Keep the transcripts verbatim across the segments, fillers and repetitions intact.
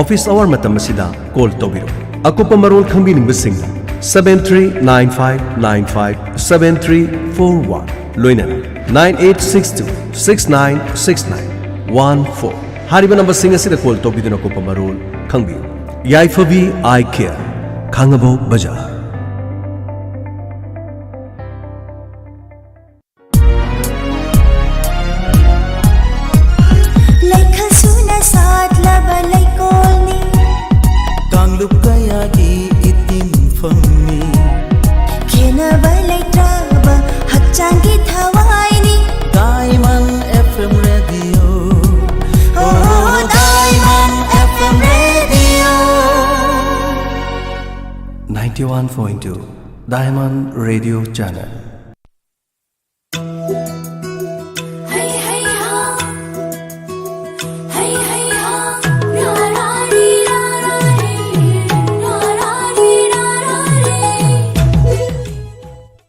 Office ꯑꯋꯥꯔ ꯃꯇꯝ ꯑꯁꯤꯗ call ꯇꯧꯕꯤꯔꯛꯎ꯫ ꯑꯀꯨꯞꯄ ꯃꯔꯣꯜ ꯈꯪꯕꯤꯅꯤꯡꯕꯁꯤꯡꯅ seven three nine five nine five seven three four one, ꯂꯣꯏꯅꯅ nine eight six two six nine six nine one four ꯍꯥꯏꯔꯤꯕ ꯅꯝꯕꯔꯁꯤꯡ ꯑꯁꯤꯗ ꯀꯣꯜ ꯇꯧꯕꯤꯗꯨꯅ ꯑꯀꯨꯞꯄ ꯃꯔꯣꯜ ꯈꯪꯕꯤꯌꯨ꯫ ꯌꯥꯏꯐꯕꯤ ꯑꯥꯏ ꯀꯦꯌꯔ, ꯈꯥꯡꯉꯕꯣꯛ ꯕꯖꯥꯔ꯫ ꯂꯩꯈꯜ ꯁꯨꯅ ꯁꯥꯠꯂꯕ ꯂꯩꯀꯣꯜꯅꯤ꯫ ꯀꯥꯡꯂꯨꯞ ꯀꯌꯥꯒꯤ ꯏꯇꯤꯟꯐꯝꯅꯤ꯫ ꯈꯦꯟꯅꯕ ꯂꯩꯇ꯭ꯔꯕ ꯍꯛꯆꯥꯡꯒꯤ ꯊꯋꯥꯏꯅꯤ꯫ Diamond F M Radio. Oh, Diamond F M Radio. Ninety-one point two Diamond Radio Channel.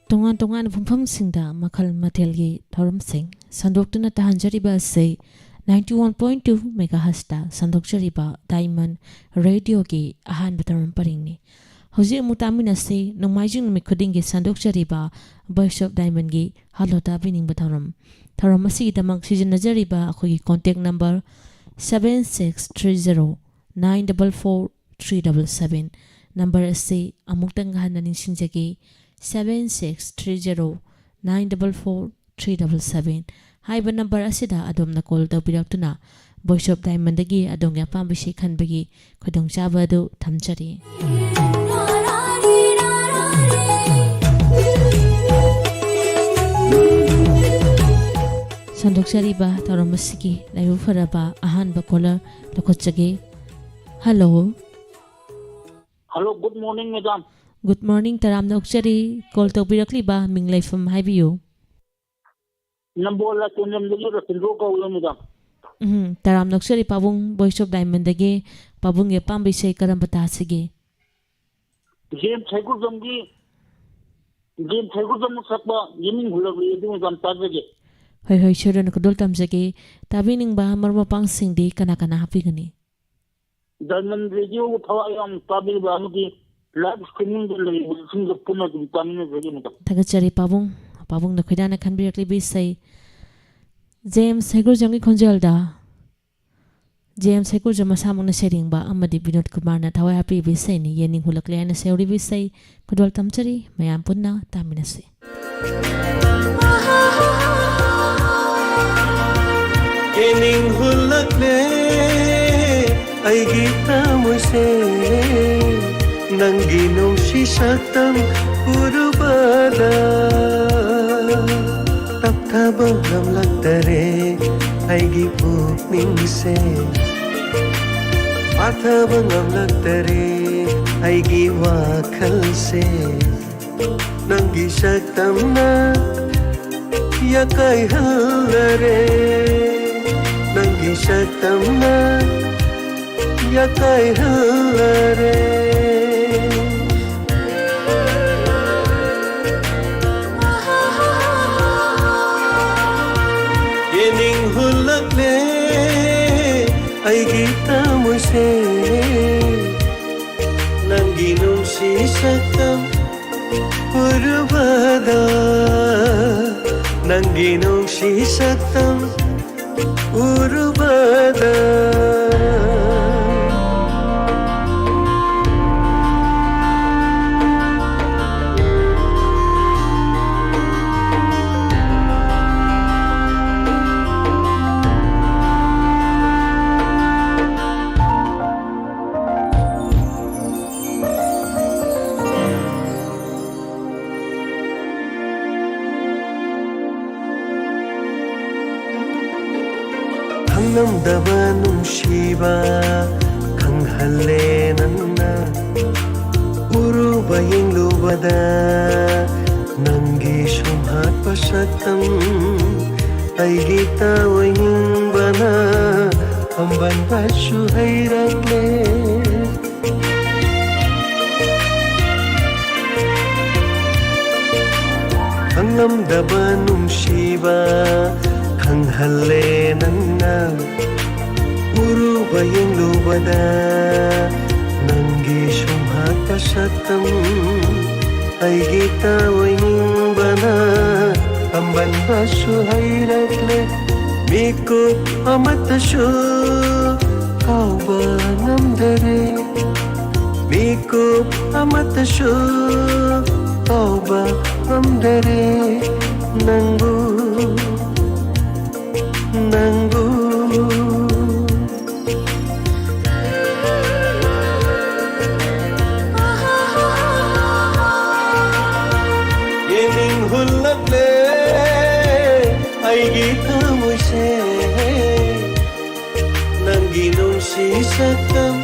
ꯇꯣꯉꯥꯟ ꯇꯣꯉꯥꯟꯕ ꯐꯝꯐꯝꯁꯤꯡꯗ ꯃꯈꯜ ꯃꯊꯦꯜꯒꯤ ꯊꯧꯔꯝꯁꯤꯡ ꯁꯟꯗꯣꯛꯇꯨꯅ ꯇꯥꯍꯟꯖꯔꯤꯕ ꯑꯁꯤ ninety one point two megahertzꯇ ꯁꯟꯗꯣꯛꯆꯔꯤꯕ Diamond Radioꯒꯤ ꯑꯍꯥꯟꯕ ꯊꯧꯔꯝ ꯄꯔꯤꯡꯅꯤ꯫ ꯍꯧꯖꯤꯛ ꯑꯃꯨꯛ ꯇꯥꯃꯤꯟꯅꯁꯤ ꯅꯣꯡꯃꯥꯏꯖꯤꯡ ꯅꯨꯃꯤꯠ ꯈꯨꯗꯤꯡꯒꯤ ꯁꯟꯗꯣꯛꯆꯔꯤꯕ Voice of Diamondꯒꯤ Hello ꯇꯥꯕꯤꯅꯤꯡꯕ ꯊꯧꯔꯝ꯫ ꯊꯧꯔꯝ ꯑꯁꯤꯒꯤꯗꯃꯛ ꯁꯤꯖꯤꯟꯅꯖꯔꯤꯕ ꯑꯩꯈꯣꯏꯒꯤ contact number seven six three zero nine double four three double seven꯫ Number ꯑꯁꯤ ꯑꯃꯨꯛꯇꯪ ꯍꯟꯅ ꯅꯤꯡꯁꯤꯡꯖꯒꯦ, seven six three zero nine double four three double seven꯫ ꯍꯥꯏꯕ ꯅꯝꯕꯔ ꯑꯁꯤꯗ ꯑꯗꯣꯝꯅ ꯀꯣꯜ ꯇꯧꯕꯤꯔꯛꯇꯨꯅ Voice of Diamondꯗꯒꯤ ꯑꯗꯣꯝꯒꯤ ꯑꯄꯥꯝꯕ ꯏꯁꯩ ꯈꯟꯕꯒꯤ ꯈꯨꯗꯣꯡꯆꯥꯕ ꯑꯗꯨ ꯊꯝꯖꯔꯤ꯫ ꯁꯟꯗꯣꯛꯆꯔꯤꯕ ꯊꯧꯔꯝ ꯑꯁꯤꯒꯤ ꯂꯥꯏꯕꯛ ꯐꯔꯕ ꯑꯍꯥꯟꯕ ꯀꯣꯂꯔ ꯂꯧꯈꯠꯆꯒꯦ꯫ Hello. Hello, good morning, madam. Good morning, ꯇꯔꯥꯝꯅ ꯑꯣꯛꯆꯔꯤ꯫ ꯀꯣꯜ ꯇꯧꯕꯤꯔꯛꯂꯤꯕ ꯃꯤꯡ ꯂꯩꯐꯝ ꯍꯥꯏꯕꯤꯌꯨ꯫ ꯅꯝꯕꯣꯜ ꯂꯥꯏꯀꯣꯟꯖꯝꯗꯒꯤ ꯔꯇꯤꯟꯗ꯭ꯔꯣ ꯀꯧꯏ, ꯃꯦꯗꯥꯝ꯫ ꯎꯝ, ꯇꯔꯥꯝꯅ ꯑꯣꯛꯆꯔꯤ ꯄꯥꯕꯨꯡ, Voice of Diamondꯗꯒꯤ꯫ ꯄꯥꯕꯨꯡꯒꯤ ꯑꯄꯥꯝꯕ ꯏꯁꯩ ꯀꯔꯝꯕ ꯇꯥꯁꯤꯒꯦ? ꯖꯦꯝꯁ ꯍꯩꯀ꯭ꯔꯨꯖꯝꯒꯤ, ꯖꯦꯝꯁ ꯍꯩꯀ꯭ꯔꯨꯖꯝꯅ ꯁꯛꯄ ꯌꯦꯅꯤꯡ ꯍꯨꯜꯂꯛꯂꯤ ꯑꯗꯨ, ꯃꯦꯗꯥꯝ, ꯇꯥꯖꯒꯦ꯫ ꯍꯣꯏ, ꯍꯣꯏ, ꯁꯣꯏꯗꯅ ꯈꯨꯗꯣꯜ ꯇꯝꯖꯒꯦ꯫ ꯇꯥꯕꯤꯅꯤꯡꯕ ꯃꯔꯨꯞ ꯃꯄꯥꯡꯁꯤꯡꯗꯤ ꯀꯅꯥ ꯀꯅꯥ ꯍꯥꯞꯄꯤꯒꯅꯤ? ꯗꯥꯏꯃꯟ ꯔꯦꯗꯤꯑꯣꯒꯤ ꯊꯋꯥꯏ ꯌꯥꯎꯅ ꯇꯥꯕꯤꯕ ꯑꯃꯗꯤ ꯂꯥꯏꯚ ꯁ꯭ꯇ꯭ꯔꯤꯃꯤꯡꯗ ꯂꯩꯔꯤꯕꯁꯤꯡꯒ ꯄꯨꯟꯅ ꯑꯗꯨꯝ ꯇꯥꯃꯤꯟꯅꯖꯒꯦ, ꯃꯦꯗꯥꯝ꯫ ꯊꯥꯒꯠꯆꯔꯤ ꯄꯥꯕꯨꯡ꯫ ꯄꯥꯕꯨꯡꯅ ꯈꯣꯏꯗꯥꯅ ꯈꯟꯕꯤꯔꯛꯂꯤꯕ ꯏꯁꯩ ꯖꯦꯝꯁ ꯍꯩꯒ꯭ꯔꯨꯖꯝꯒꯤ ꯈꯣꯟꯖꯦꯜꯗ ꯖꯦꯝꯁ ꯍꯩꯒ꯭ꯔꯨꯖꯝ ꯃꯁꯥꯃꯛꯅ ꯁꯩꯔꯦꯡꯕ ꯑꯃꯗꯤ ꯕꯤꯅꯣꯗ ꯀꯨꯃꯥꯔꯅ ꯊꯋꯥꯏ ꯍꯥꯞꯄꯤꯕ ꯏꯁꯩꯅꯤ꯫ ꯌꯦꯡꯅꯤꯡ ꯍꯨꯜꯂꯛꯂꯦ ꯍꯥꯏꯅ ꯁꯩꯍꯧꯔꯤꯕ ꯏꯁꯩ ꯈꯨꯗꯣꯜ ꯇꯝꯖꯔꯤ꯫ ꯃꯌꯥꯝ ꯄꯨꯟꯅ ꯇꯥꯃꯤꯟꯅꯁꯤ꯫ ꯌꯦꯡꯅꯤꯡ ꯍꯨꯜꯂꯛꯂꯦ ꯑꯩꯒꯤ ꯊꯃꯣꯏꯁꯦ, ꯅꯪꯒꯤ ꯅꯨꯡꯁꯤ ꯁꯛꯇꯝ ꯎꯔꯨꯕꯗ꯫ ꯇꯞꯊꯕ ꯉꯝꯂꯛꯇꯔꯦ ꯑꯩꯒꯤ ꯄꯨꯛꯅꯤꯡꯁꯦ, ꯄꯥꯊꯕ ꯉꯝꯂꯛꯇꯔꯦ ꯑꯩꯒꯤ ꯋꯥꯈꯜꯁꯦ꯫ ꯅꯪꯒꯤ ꯁꯛꯇꯝꯅ ꯌꯥꯀꯥꯏꯍꯜꯂꯔꯦ, ꯅꯪꯒꯤ ꯁꯛꯇꯝꯅ ꯌꯥꯀꯥꯏꯍꯜꯂꯔꯦ꯫ ꯌꯦꯡꯅꯤꯡ ꯍꯨꯜꯂꯛꯂꯦ ꯑꯩꯒꯤ ꯊꯃꯣꯏꯁꯦ, ꯅꯪꯒꯤ ꯅꯨꯡꯁꯤ ꯁꯛꯇꯝ ꯎꯔꯨꯕꯗ, ꯅꯪꯒꯤ ꯅꯨꯡꯁꯤ ꯁꯛꯇꯝ ꯎꯔꯨꯕꯗ꯫ ꯈꯪꯂꯝꯗꯕ ꯅꯨꯡꯁꯤꯕ ꯈꯪꯍꯜꯂꯦ ꯅꯪꯅ꯫ ꯎꯔꯨꯕ ꯌꯦꯡꯂꯨꯕꯗ ꯅꯪꯒꯤ ꯁꯨꯝꯍꯠꯄ ꯁꯛꯇꯝ ꯑꯩꯒꯤ ꯇꯥꯑꯣꯏꯅꯤꯡꯕꯅ ꯄꯥꯝꯕꯟꯕꯁꯨ ꯍꯩꯔꯛꯂꯦ꯫ ꯈꯪꯂꯝꯗꯕ ꯅꯨꯡꯁꯤꯕ ꯈꯪꯍꯜꯂꯦ ꯅꯪꯅ꯫ ꯎꯔꯨ ꯋꯥꯌꯦꯡꯂꯨꯕꯗ ꯅꯪꯒꯤ ꯁꯨꯝꯍꯠꯄ ꯁꯛꯇꯝ ꯑꯩꯒꯤ ꯇꯥꯑꯣꯏꯅꯤꯡꯕꯅ ꯑꯝꯕꯟꯕꯁꯨ ꯍꯩꯔꯛꯂꯦ꯫ ꯃꯤꯀꯨꯞ ꯑꯃꯠꯇꯁꯨ ꯀꯥꯎꯕ ꯉꯝꯗꯔꯦ꯫ ꯃꯤꯀꯨꯞ ꯑꯃꯠꯇꯁꯨ ꯀꯥꯎꯕ ꯉꯝꯗꯔꯦ ꯅꯪꯕꯨ, ꯅꯪꯕꯨ꯫ ꯌꯦꯡꯅꯤꯡ ꯍꯨꯜꯂꯛꯂꯦ ꯑꯩꯒꯤ ꯊꯃꯣꯏꯁꯦ꯫ ꯅꯪꯒꯤ ꯅꯨꯡꯁꯤ ꯁꯛꯇꯝ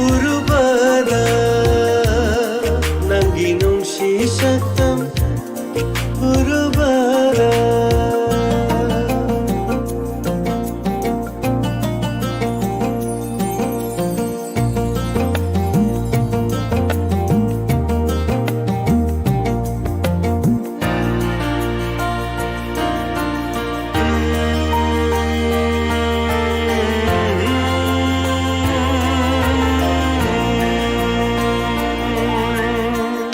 ꯎꯔꯨꯕꯗ, ꯅꯪꯒꯤ ꯅꯨꯡꯁꯤ ꯁꯛꯇꯝ ꯎꯔꯨꯕꯗ꯫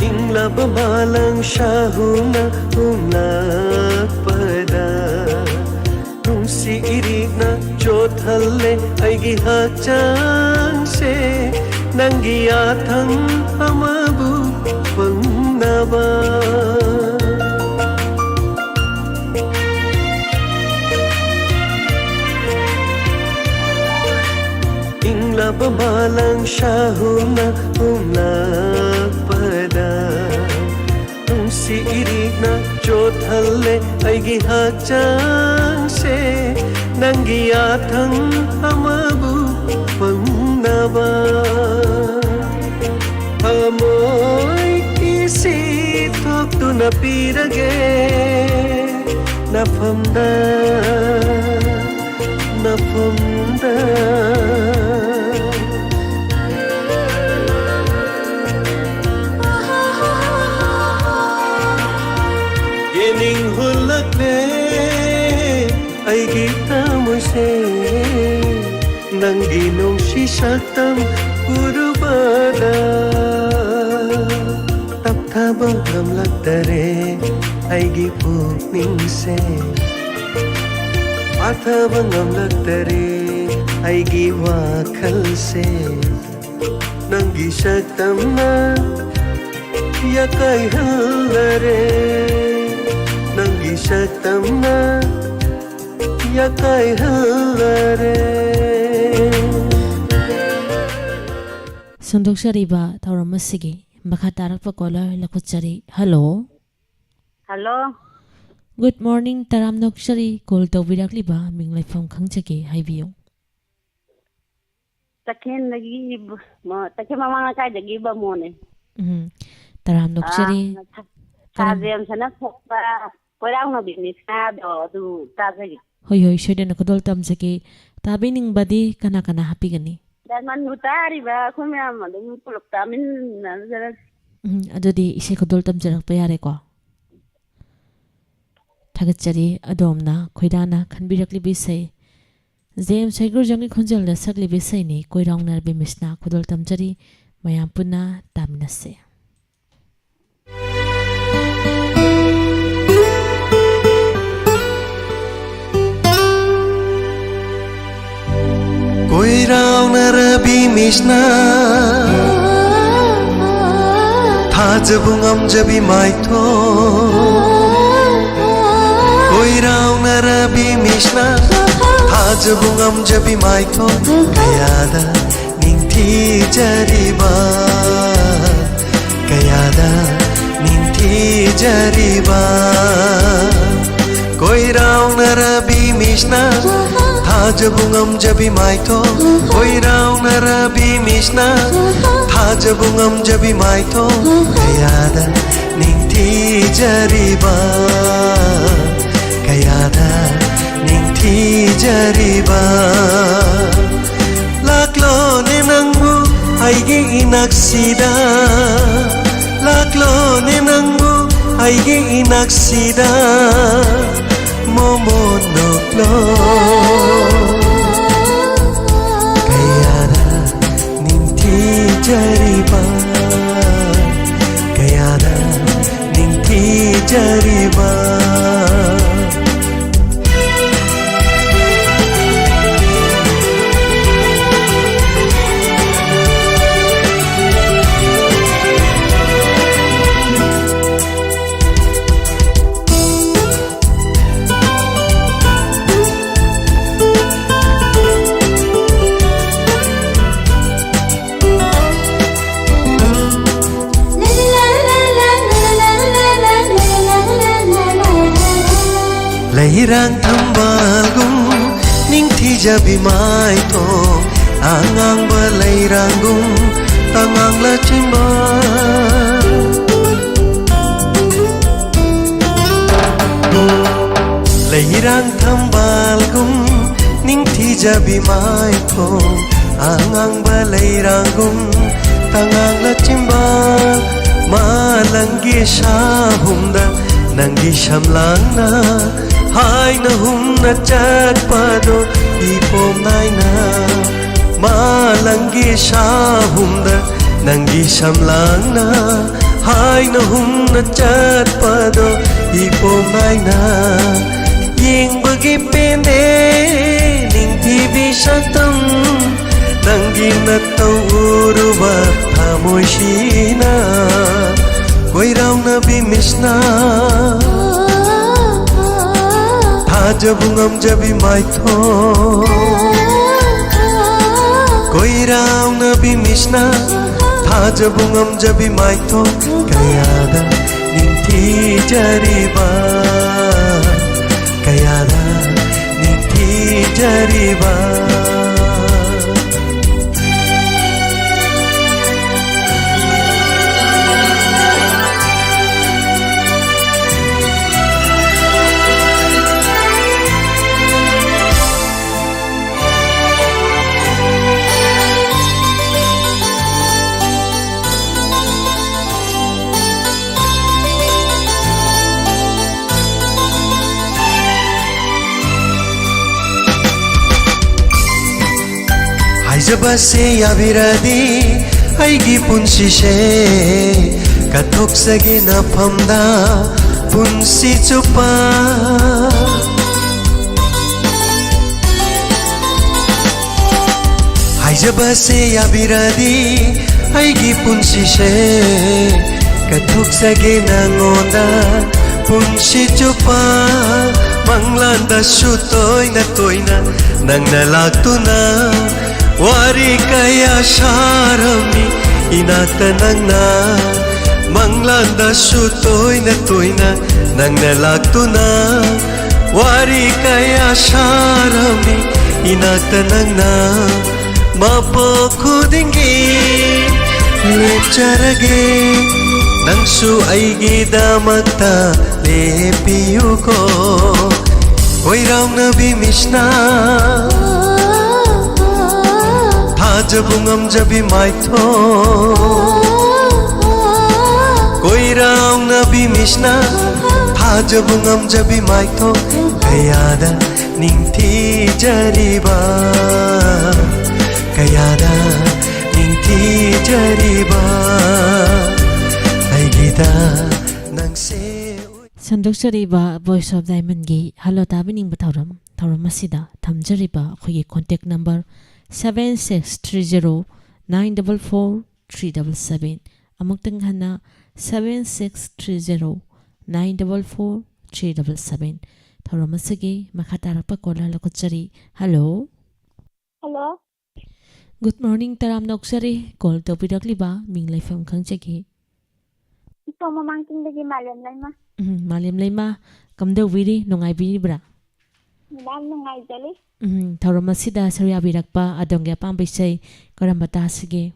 ꯏꯪꯂꯕ ꯃꯥꯂꯪ ꯁꯥꯍꯨꯅ ꯍꯨꯝꯂꯛꯄꯗ, ꯅꯨꯡꯁꯤ ꯏꯔꯤꯛꯅ ꯆꯣꯠꯍꯜꯂꯦ ꯑꯩꯒꯤ ꯍꯛꯆꯥꯡꯁꯦ꯫ ꯅꯪꯒꯤ ꯌꯥꯊꯪ ꯑꯃꯕꯨ ꯐꯪꯅꯕ꯫ ꯏꯪꯂꯕ ꯃꯥꯂꯪ ꯁꯥꯍꯨꯝꯅ ꯍꯨꯝꯂꯛꯄꯗ, ꯅꯨꯡꯁꯤ ꯏꯔꯤꯛꯅ ꯆꯣꯠꯍꯜꯂꯦ ꯑꯩꯒꯤ ꯍꯛꯆꯥꯡꯁꯦ꯫ ꯅꯪꯒꯤ ꯌꯥꯊꯪ ꯑꯃꯕꯨ ꯐꯪꯅꯕ, ꯊꯃꯣꯏ ꯏꯁꯤ ꯊꯣꯛꯇꯨꯅ ꯄꯤꯔꯒꯦ ꯅꯐꯝꯗ, ꯅꯐꯝꯗ꯫ ꯌꯦꯡꯅꯤꯡ ꯍꯨꯜꯂꯛꯂꯦ ꯑꯩꯒꯤ ꯊꯃꯣꯏꯁꯦ꯫ ꯅꯨꯡꯁꯤ ꯁꯛꯇꯝ ꯎꯔꯨꯕꯗ ꯇꯞꯊꯕ ꯉꯝꯂꯛꯇꯔꯦ ꯑꯩꯒꯤ ꯄꯨꯛꯅꯤꯡꯁꯦ꯫ ꯄꯥꯊꯕ ꯉꯝꯂꯛꯇꯔꯦ ꯑꯩꯒꯤ ꯋꯥꯈꯜꯁꯦ꯫ ꯅꯪꯒꯤ ꯁꯛꯇꯝꯅ ꯌꯥꯀꯥꯏꯍꯜꯂꯔꯦ꯫ ꯅꯪꯒꯤ ꯁꯛꯇꯝꯅ ꯌꯥꯀꯥꯏꯍꯜꯂꯔꯦ꯫ ꯁꯟꯗꯣꯛꯆꯔꯤꯕ ꯊꯧꯔꯝ ꯑꯁꯤꯒꯤ ꯃꯈꯥ ꯇꯥꯔꯛꯄ ꯀꯣꯂꯔ ꯂꯧꯈꯠꯆꯔꯤ꯫ ꯍꯜꯂꯣ꯫ ꯍꯜꯂꯣ꯫ ꯒꯨꯗ ꯃꯣꯔꯅꯤꯡ, ꯇꯔꯥꯝꯅ ꯑꯣꯛꯆꯔꯤ꯫ ꯀꯣꯜ ꯇꯧꯕꯤꯔꯛꯂꯤꯕ ꯃꯤꯡ ꯂꯩꯐꯝ ꯈꯪꯖꯒꯦ, ꯍꯥꯏꯕꯤꯌꯨ꯫ ꯇꯈꯦꯜꯗꯒꯤ ꯕ-, ꯃ-, ꯇꯈꯦꯜ ꯃꯃꯥꯡ ꯂꯩꯀꯥꯏꯗꯒꯤ ꯕꯃꯣꯟꯅꯦ꯫ ꯎꯝ, ꯇꯔꯥꯝꯅ ꯑꯣꯛꯆꯔꯤ꯫ ꯑꯥ, ꯊ-, ꯀꯔꯝ- ꯊꯥꯖꯦꯝꯁꯅ ꯊꯣꯛꯄ ꯀꯣꯏꯔꯥꯡꯅꯕꯤ ꯃꯤꯁꯅꯥꯗꯣ ꯑꯗꯨ ꯇꯥꯖꯒꯦ꯫ ꯍꯣꯏ, ꯍꯣꯏ, ꯁꯣꯏꯗꯅ ꯈꯨꯗꯣꯜ ꯇꯝꯖꯒꯦ꯫ ꯇꯥꯕꯤꯅꯤꯡꯕꯗꯤ ꯀꯅꯥ ꯀꯅꯥ ꯍꯥꯞꯄꯤꯒꯅꯤ? ꯗꯥꯏꯃꯟꯕꯨ ꯇꯥꯔꯤꯕ ꯑꯩꯈꯣꯏ ꯃꯌꯥꯝ ꯑꯗꯨꯝ ꯄꯨꯂꯞ ꯇꯥꯃꯤꯟꯅꯖꯔꯒꯦ꯫ ꯎꯝ, ꯑꯗꯨꯗꯤ ꯏꯁꯩ ꯈꯨꯗꯣꯜ ꯇꯝꯖꯔꯛꯄ ꯌꯥꯔꯦꯀꯣ? ꯊꯥꯒꯠꯆꯔꯤ ꯑꯗꯣꯝꯅ ꯈꯣꯏꯗꯥꯅ ꯈꯟꯕꯤꯔꯛꯂꯤꯕ ꯏꯁꯩ꯫ ꯖꯦꯝꯁ ꯍꯩꯒ꯭ꯔꯨꯖꯝꯒꯤ ꯈꯣꯟꯖꯦꯜꯗ ꯁꯛꯂꯤꯕ ꯏꯁꯩꯅꯤ ꯀꯣꯏꯔꯥꯎꯅꯔꯕꯤ ꯃꯤꯁꯅꯥ꯫ ꯈꯨꯗꯣꯜ ꯇꯝꯖꯔꯤ, ꯃꯌꯥꯝ ꯄꯨꯟꯅ ꯇꯥꯃꯤꯟꯅꯁꯤ꯫ ꯀꯣꯏꯔꯥꯎꯅꯔꯕꯤ ꯃꯤꯁꯅꯥ, ꯊꯥꯖꯕ ꯉꯝꯖꯕꯤ ꯃꯥꯏꯊꯣꯡ꯫ ꯀꯣꯏꯔꯥꯎꯅꯔꯕꯤ ꯃꯤꯁꯅꯥ, ꯊꯥꯖꯕ ꯉꯝꯖꯕꯤ ꯃꯥꯏꯊꯣꯡ꯫ ꯀꯌꯥꯗ ꯅꯤꯡꯊꯤꯖꯔꯤꯕ, ꯀꯌꯥꯗ ꯅꯤꯡꯊꯤꯖꯔꯤꯕ꯫ ꯀꯣꯏꯔꯥꯎꯅꯔꯕꯤ ꯃꯤꯁꯅꯥ, ꯊꯥꯖꯕ ꯉꯝꯖꯕꯤ ꯃꯥꯏꯊꯣꯡ꯫ ꯀꯣꯏꯔꯥꯎꯅꯔꯕꯤ ꯃꯤꯁꯅꯥ, ꯊꯥꯖꯕ ꯉꯝꯖꯕꯤ ꯃꯥꯏꯊꯣꯡ꯫ ꯀꯌꯥꯗ ꯅꯤꯡꯊꯤꯖꯔꯤꯕ, ꯀꯌꯥꯗ ꯅꯤꯡꯊꯤꯖꯔꯤꯕ꯫ ꯂꯥꯛꯂꯣꯅꯦ ꯅꯪꯕꯨ ꯑꯩꯒꯤ ꯏꯅꯥꯛꯁꯤꯗ, ꯂꯥꯛꯂꯣꯅꯦ ꯅꯪꯕꯨ ꯑꯩꯒꯤ ꯏꯅꯥꯛꯁꯤꯗ, ꯃꯣꯃꯣꯟ ꯅꯣꯛꯂꯣ꯫ ꯅꯤꯡꯊꯤꯖꯔꯤꯕ, ꯀꯌꯥꯗ ꯅꯤꯡꯊꯤꯖꯔꯤꯕ꯫ ꯂꯩꯔꯥꯡ ꯊꯝꯕꯥꯜꯒꯨꯝ ꯅꯤꯡꯊꯤꯖꯕꯤ ꯃꯥꯏꯊꯣꯡ, ꯑꯉꯥꯡꯕ ꯂꯩꯔꯥꯡꯒꯨꯝ ꯇꯉꯥꯡꯂ ꯆꯤꯝꯕꯥꯜ꯫ ꯂꯩꯔꯥꯡ ꯊꯝꯕꯥꯜꯒꯨꯝ ꯅꯤꯡꯊꯤꯖꯕꯤ ꯃꯥꯏꯊꯣꯡ, ꯑꯉꯥꯡꯕ ꯂꯩꯔꯥꯡꯒꯨꯝ ꯇꯉꯥꯡꯂ ꯆꯤꯝꯕꯥꯜ꯫ ꯃꯥꯂꯪꯒꯤ ꯁꯥꯍꯨꯝꯗ ꯅꯪꯒꯤ ꯁꯝꯂꯥꯡꯅ ꯍꯥꯏꯅ ꯍꯨꯝꯅ ꯆꯠꯄꯗꯣ ꯏꯄꯣꯝ ꯅꯥꯏꯅ꯫ ꯃꯥꯂꯪꯒꯤ ꯁꯥꯍꯨꯝꯗ ꯅꯪꯒꯤ ꯁꯝꯂꯥꯡꯅ ꯍꯥꯏꯅ ꯍꯨꯝꯅ ꯆꯠꯄꯗꯣ ꯏꯄꯣꯝ ꯅꯥꯏꯅ꯫ ꯌꯦꯡꯕꯒꯤ ꯄꯦꯟꯗꯦ ꯅꯤꯡꯊꯤꯕꯤ ꯁꯛꯇꯝ, ꯅꯪꯒꯤ ꯅꯠꯇꯧ ꯎꯔꯨꯕ ꯊꯃꯣꯏꯁꯤꯅ꯫ ꯀꯣꯏꯔꯥꯎꯅꯕꯤ ꯃꯤꯠꯁꯅ ꯊꯥꯖꯕꯨ ꯉꯝꯖꯕꯤ ꯃꯥꯏꯊꯣꯡ꯫ ꯀꯣꯏꯔꯥꯎꯅꯕꯤ ꯃꯤꯠꯁꯅ ꯊꯥꯖꯕꯨ ꯉꯝꯖꯕꯤ ꯃꯥꯏꯊꯣꯡ꯫ ꯀꯌꯥꯗ ꯅꯤꯡꯊꯤꯖꯔꯤꯕ, ꯀꯌꯥꯗ ꯅꯤꯡꯊꯤꯖꯔꯤꯕ꯫ ꯍꯥꯏꯖꯕꯁꯦ ꯌꯥꯕꯤꯔꯗꯤ ꯑꯩꯒꯤ ꯄꯨꯟꯁꯤꯁꯦ ꯀꯠꯊꯣꯛꯆꯒꯦ ꯅꯐꯝꯗ ꯄꯨꯟꯁꯤ ꯆꯨꯞꯄ꯫ ꯍꯥꯏꯖꯕꯁꯦ ꯌꯥꯕꯤꯔꯗꯤ ꯑꯩꯒꯤ ꯄꯨꯟꯁꯤꯁꯦ ꯀꯠꯊꯣꯛꯆꯒꯦ ꯅꯉꯣꯟꯗ ꯄꯨꯟꯁꯤ ꯆꯨꯞꯄ꯫ ꯃꯪꯂꯥꯟꯗꯁꯨ ꯇꯣꯏꯅ ꯇꯣꯏꯅ ꯅꯪꯅ ꯂꯥꯛꯇꯨꯅ ꯋꯥꯔꯤ ꯀꯌꯥ ꯁꯥꯔꯝꯃꯤ ꯏꯅꯥꯛꯇ ꯅꯪꯅ꯫ ꯃꯪꯂꯥꯟꯗꯁꯨ ꯇꯣꯏꯅ ꯇꯣꯏꯅ ꯅꯪꯅ ꯂꯥꯛꯇꯨꯅ ꯋꯥꯔꯤ ꯀꯌꯥ ꯁꯥꯔꯝꯃꯤ ꯏꯅꯥꯛꯇ ꯅꯪꯅ꯫ ꯃꯄꯣꯛ ꯈꯨꯗꯤꯡꯒꯤ ꯂꯦꯞꯆꯔꯒꯦ ꯅꯪꯁꯨ ꯑꯩꯒꯤꯗꯃꯛꯇ ꯂꯦꯞꯄꯤꯌꯨꯀꯣ꯫ ꯀꯣꯏꯔꯥꯎꯅꯕꯤ ꯃꯤꯁꯅ ꯊꯥꯖꯕ ꯉꯝꯖꯕꯤ ꯃꯥꯏꯊꯣꯡ꯫ ꯀꯣꯏꯔꯥꯎꯅꯕꯤ ꯃꯤꯁꯅ ꯊꯥꯖꯕ ꯉꯝꯖꯕꯤ ꯃꯥꯏꯊꯣꯡ ꯀꯌꯥꯗ ꯅꯤꯡꯊꯤꯖꯔꯤꯕ꯫ ꯀꯌꯥꯗ ꯅꯤꯡꯊꯤꯖꯔꯤꯕ꯫ ꯑꯩꯒꯤꯗ ꯅꯪꯁꯦ꯫ ꯁꯟꯗꯣꯛꯆꯔꯤꯕ Voice of Diamondꯒꯤ Hello ꯇꯥꯕꯤꯅꯤꯡꯕ ꯊꯧꯔꯝ, ꯊꯧꯔꯝ ꯑꯁꯤꯗ ꯊꯝꯖꯔꯤꯕ ꯑꯩꯈꯣꯏꯒꯤ contact number seven six three zero nine double four three double seven꯫ ꯑꯃꯨꯛꯇꯪ ꯍꯟꯅ, seven six three zero nine double four three double seven꯫ ꯊꯧꯔꯝ ꯑꯁꯤꯒꯤ ꯃꯈꯥ ꯇꯥꯔꯛꯄ caller ꯂꯧꯈꯠꯆꯔꯤ꯫ Hello꯫ Hello꯫ Good morning, ꯇꯔꯥꯝꯅ ꯑꯣꯛꯆꯔꯤ꯫ Call ꯇꯧꯕꯤꯔꯛꯂꯤꯕ ꯃꯤꯡ ꯂꯩꯐꯝ ꯈꯪꯖꯒꯦ? ꯏꯁꯣꯝ ꯃꯃꯥꯡ ꯆꯤꯡꯗꯒꯤ ꯃꯥꯂꯦꯝ ꯂꯩꯃ꯫ ꯎꯝ, ꯃꯥꯂꯦꯝ ꯂꯩꯃ, ꯀꯝꯗꯧꯕꯤꯔꯤ? ꯅꯨꯡꯉꯥꯏꯕꯤꯔꯤꯕ꯭ꯔꯥ? ꯌꯥꯝ ꯅꯨꯡꯉꯥꯏꯖꯔꯤ꯫ ꯎꯝ, ꯊꯧꯔꯝ ꯑꯁꯤꯗ ꯁꯔꯨꯛ ꯌꯥꯕꯤꯔꯛꯄ ꯑꯗꯣꯝꯒꯤ ꯑꯄꯥꯝꯕ ꯏꯁꯩ ꯀꯔꯝꯕ ꯇꯥꯁꯤꯒꯦ?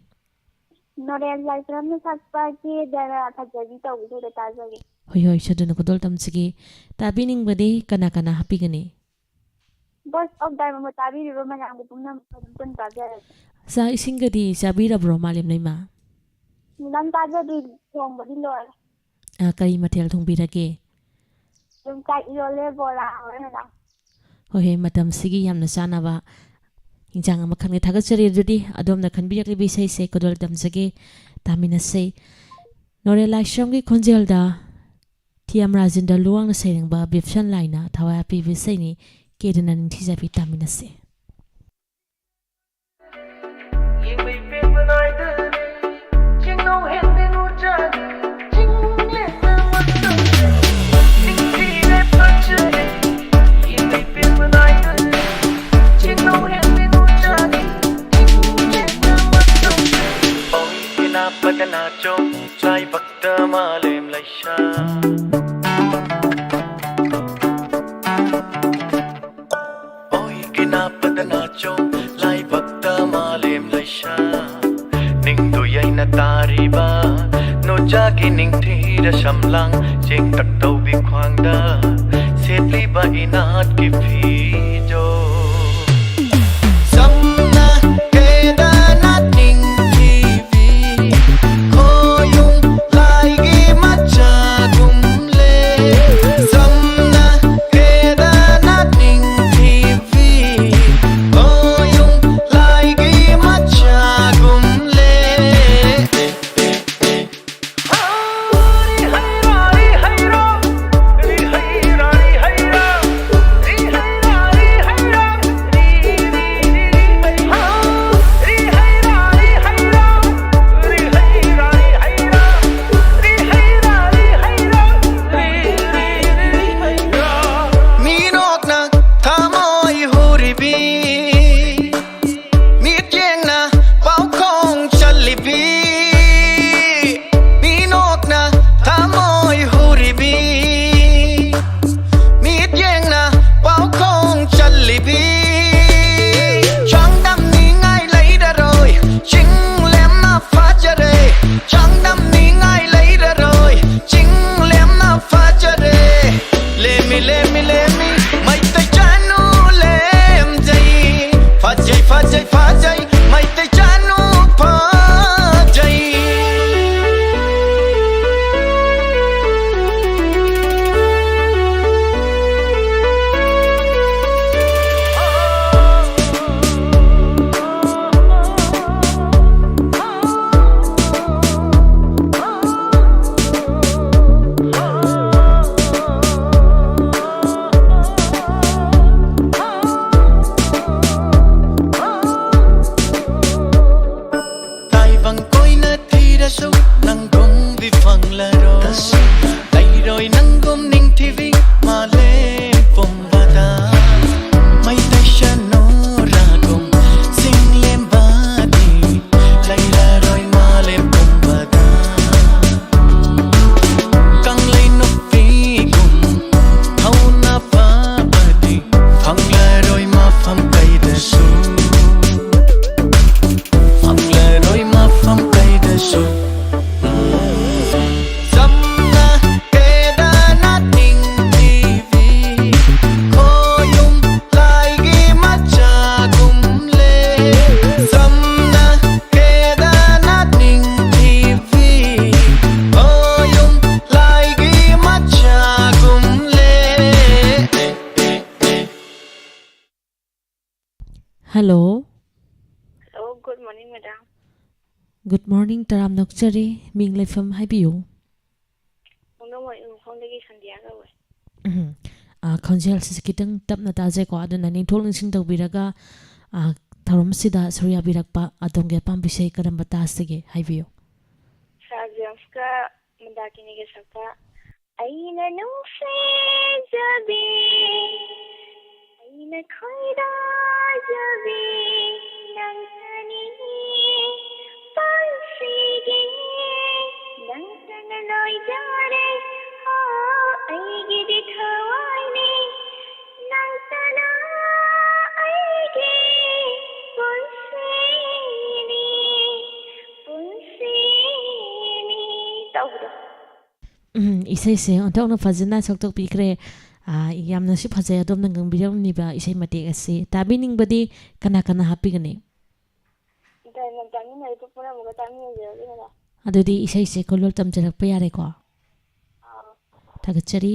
ꯅꯣꯔꯦꯟ ꯂꯥꯏꯁ꯭ꯔꯝꯅ ꯁꯛꯄ ꯀꯦꯗꯅ ꯐꯖꯕꯤ ꯇꯧꯕꯗꯨꯗ ꯇꯥꯖꯒꯦ꯫ ꯍꯣꯏ, ꯍꯣꯏ, ꯁꯣꯏꯗꯅ ꯈꯨꯗꯣꯜ ꯇꯝꯖꯒꯦ꯫ ꯇꯥꯕꯤꯅꯤꯡꯕꯗꯤ ꯀꯅꯥ ꯀꯅꯥ ꯍꯥꯞꯄꯤꯒꯅꯤ? Voice of Diamondꯕꯨ ꯇꯥꯕꯤꯔꯤꯕ ꯃꯌꯥꯝꯕꯨ ꯄꯨꯝꯅꯃꯛ ꯑꯗꯨꯝ ꯄꯨꯟ ꯇꯥꯖꯔꯒꯦ꯫ ꯆꯥꯛ ꯏꯁꯤꯡꯒꯗꯤ ꯆꯥꯕꯤꯔꯕ꯭ꯔꯣ, ꯃꯥꯂꯦꯝ ꯂꯩꯃ? ꯃꯦꯗꯥꯝ, ꯆꯥꯖꯗ꯭ꯔꯤ, ꯊꯣꯡꯕꯗꯤ ꯂꯣꯏꯔꯦ꯫ ꯑ, ꯀꯔꯤ ꯃꯊꯦꯜ ꯊꯣꯡꯕꯤꯔꯒꯦ? ꯌꯣꯡꯆꯥꯛ ꯏꯔꯣꯜꯂꯦ, ꯕꯣꯔꯥ ꯍꯧꯔꯦ, ꯃꯦꯗꯥꯝ꯫ ꯍꯣꯏ, ꯍꯣꯏ, ꯃꯇꯝꯁꯤꯒꯤ ꯌꯥꯝꯅ ꯆꯥꯅꯕ ꯏꯟꯖꯥꯡ ꯑꯃꯈꯛꯅꯤ꯫ ꯊꯥꯒꯠꯆꯔꯤ꯫ ꯑꯗꯨꯗꯤ ꯑꯗꯣꯝꯅ ꯈꯟꯕꯤꯔꯛꯂꯤꯕ ꯏꯁꯩꯁꯦ ꯀꯣꯗꯣꯜ ꯇꯝꯖꯒꯦ, ꯇꯥꯃꯤꯟꯅꯁꯦ꯫ ꯅꯣꯔꯦꯟ ꯂꯥꯏꯁ꯭ꯔꯝꯒꯤ ꯈꯣꯟꯖꯦꯜꯗ ꯊꯤ ꯑꯦꯝ ꯔꯥꯖꯦꯟꯗ꯭ꯔ ꯂꯨꯋꯥꯡꯅ ꯁꯩꯔꯦꯡꯕ ꯕꯤꯞꯁꯟ ꯂꯥꯏꯅ ꯊꯋꯥꯏ ꯍꯥꯞꯄꯤꯕ ꯏꯁꯩꯅꯤ, ꯀꯦꯗꯨꯅ ꯅꯤꯡꯊꯤꯖꯕꯤ꯫ ꯇꯥꯃꯤꯟꯅꯁꯦ꯫ ꯄꯗꯅ ꯆꯣ ꯂꯥꯏꯕꯛꯇ ꯃꯥꯂꯦꯝ ꯂꯩꯁꯥ꯫ ꯑꯣꯏꯒꯤꯅꯥ ꯄꯗꯅ ꯆꯣ ꯂꯥꯏꯕꯛꯇ ꯃꯥꯂꯦꯝ ꯂꯩꯁꯥ꯫ ꯅꯤꯡꯗꯨ ꯌꯩꯅ ꯇꯥꯔꯤꯕ ꯅꯨꯖꯥꯒꯤ ꯅꯤꯡꯊꯤꯔ ꯁꯝꯂꯥꯡ, ꯆꯦꯡꯇꯛ ꯇꯧꯕꯤ ꯈ꯭ꯋꯥꯡꯗ ꯁꯦꯠꯂꯤꯕ ꯏꯅꯥꯠꯀꯤ ꯐꯤꯖꯣꯜ꯫ ꯁꯝꯅ ꯀꯦꯗꯅ ꯅꯤꯡꯊꯤꯕꯤ, ꯈꯣꯌꯨꯝ ꯂꯥꯏꯒꯤ ꯃꯆꯥꯒꯨꯝꯂꯦ꯫ ꯁꯝꯅ ꯀꯦꯗꯅ ꯅꯤꯡꯊꯤꯕꯤ, ꯈꯣꯌꯨꯝ ꯂꯥꯏꯒꯤ ꯃꯆꯥꯒꯨꯝꯂꯦ꯫ Hello. Hello, good morning, madam. Good morning, ꯇꯔꯥꯝꯅ ꯑꯣꯛꯆꯔꯤ꯫ ꯃꯤꯡ ꯂꯩꯐꯝ ꯍꯥꯏꯕꯤꯌꯨ꯫ ꯄꯨꯡꯗꯣꯡ ꯃꯣꯏ ꯃꯈꯣꯡꯗꯒꯤ ꯁꯟꯗꯤꯌꯥ ꯀꯧꯋꯦ꯫ ꯎꯝ꯫ ꯑꯥ, ꯈꯣꯟꯖꯦꯜꯁꯤ ꯈꯤꯇꯪ ꯇꯞꯅ ꯇꯥꯖꯩꯀꯣ, ꯑꯗꯨꯅ ꯅꯤꯡꯊꯣꯛ ꯅꯤꯡꯁꯤꯡ ꯇꯧꯕꯤꯔꯒ, ꯑꯥ, ꯊꯧꯔꯝꯁꯤꯗ ꯁꯔꯨꯛ ꯌꯥꯕꯤꯔꯛꯄ ꯑꯗꯣꯝꯒꯤ ꯑꯄꯥꯝꯕ ꯏꯁꯩ ꯀꯔꯝꯕ ꯇꯥꯁꯤꯒꯦ ꯍꯥꯏꯕꯤꯌꯨ꯫ ꯁꯥꯔ ꯖꯦꯝꯁꯀ ꯃꯟꯗꯥꯀꯤꯅꯤꯒ ꯁꯛꯄ ꯑꯩꯅ ꯅꯨꯡꯁꯤꯖꯕꯤ, ꯑꯩꯅ ꯈꯣꯏꯗꯥꯖꯕꯤ ꯅꯪꯇꯅꯤ, ꯄꯨꯟꯁꯤꯒꯤ ꯅꯪꯇꯅ ꯂꯣꯏꯖꯔꯦ꯫ ꯍꯣ, ꯑꯩꯒꯤꯗꯤ ꯊꯋꯥꯏꯅꯤ, ꯅꯪꯇꯅ ꯑꯩꯒꯤ ꯄꯨꯟꯁꯤꯅꯤ, ꯄꯨꯟꯁꯤꯅꯤ ꯇꯧꯕꯗꯣ꯫ ꯎꯝ, ꯏꯁꯩꯁꯦ ꯑꯣꯟꯊꯣꯛꯅ ꯐꯖꯅ ꯁꯛꯇꯣꯛꯄꯤꯈ꯭ꯔꯦ꯫ ꯑꯥ, ꯌꯥꯝꯅꯁꯨ ꯐꯖꯩ ꯑꯗꯣꯝꯅ ꯉꯪꯕꯤꯔꯝꯂꯤꯕ ꯏꯁꯩ ꯃꯇꯦꯛ ꯑꯁꯤ꯫ ꯇꯥꯕꯤꯅꯤꯡꯕꯗꯤ ꯀꯅꯥ ꯀꯅꯥ ꯍꯥꯞꯄꯤꯒꯅꯤ? ꯗꯥꯏꯃꯟ ꯇꯥꯃꯤꯟꯅꯔꯤꯕ ꯄꯨꯝꯅꯃꯛꯀ ꯇꯥꯃꯤꯟꯅꯖꯔꯒꯦ, ꯃꯦꯗꯥꯝ꯫ ꯑꯗꯨꯗꯤ ꯏꯁꯩꯁꯦ ꯈꯨꯂꯣꯜ ꯇꯝꯖꯔꯛꯄ ꯌꯥꯔꯦꯀꯣ? ꯑꯥ꯫ ꯊꯥꯒꯠꯆꯔꯤ꯫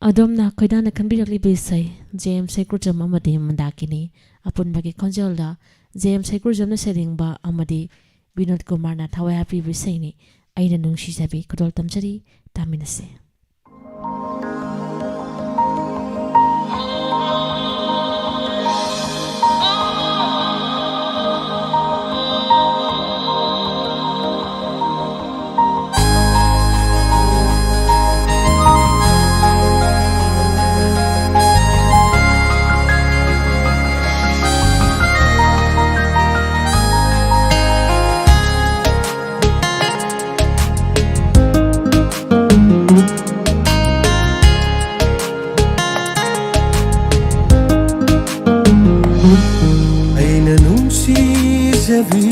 ꯑꯗꯣꯝꯅ ꯈꯣꯏꯗꯥꯅ ꯈꯟꯕꯤꯔꯛꯂꯤꯕ ꯏꯁꯩ ꯖꯦꯝꯁ ꯍꯩꯀ꯭ꯔꯨꯖꯝ ꯑꯃꯗꯤ ꯃꯟꯗꯥꯀꯤꯅꯤ ꯑꯄꯨꯟꯕꯒꯤ ꯈꯣꯟꯖꯦꯜꯗ ꯖꯦꯝꯁ ꯍꯩꯀ꯭ꯔꯨꯖꯝꯅ ꯁꯩꯔꯦꯡꯕ ꯑꯃꯗꯤ ꯕꯤꯅꯣꯗ ꯀꯨꯃꯥꯔꯅ ꯊꯋꯥꯏ ꯍꯥꯞꯄꯤꯕ ꯏꯁꯩꯅꯤ꯫ ꯑꯩꯅ ꯅꯨꯡꯁꯤꯖꯕꯤ ꯈꯨꯗꯣꯜ ꯇꯝꯖꯔꯤ, ꯇꯥꯃꯤꯟꯅꯁꯤ꯫ ꯑꯩꯅ ꯅꯨꯡꯁꯤꯖꯕꯤ,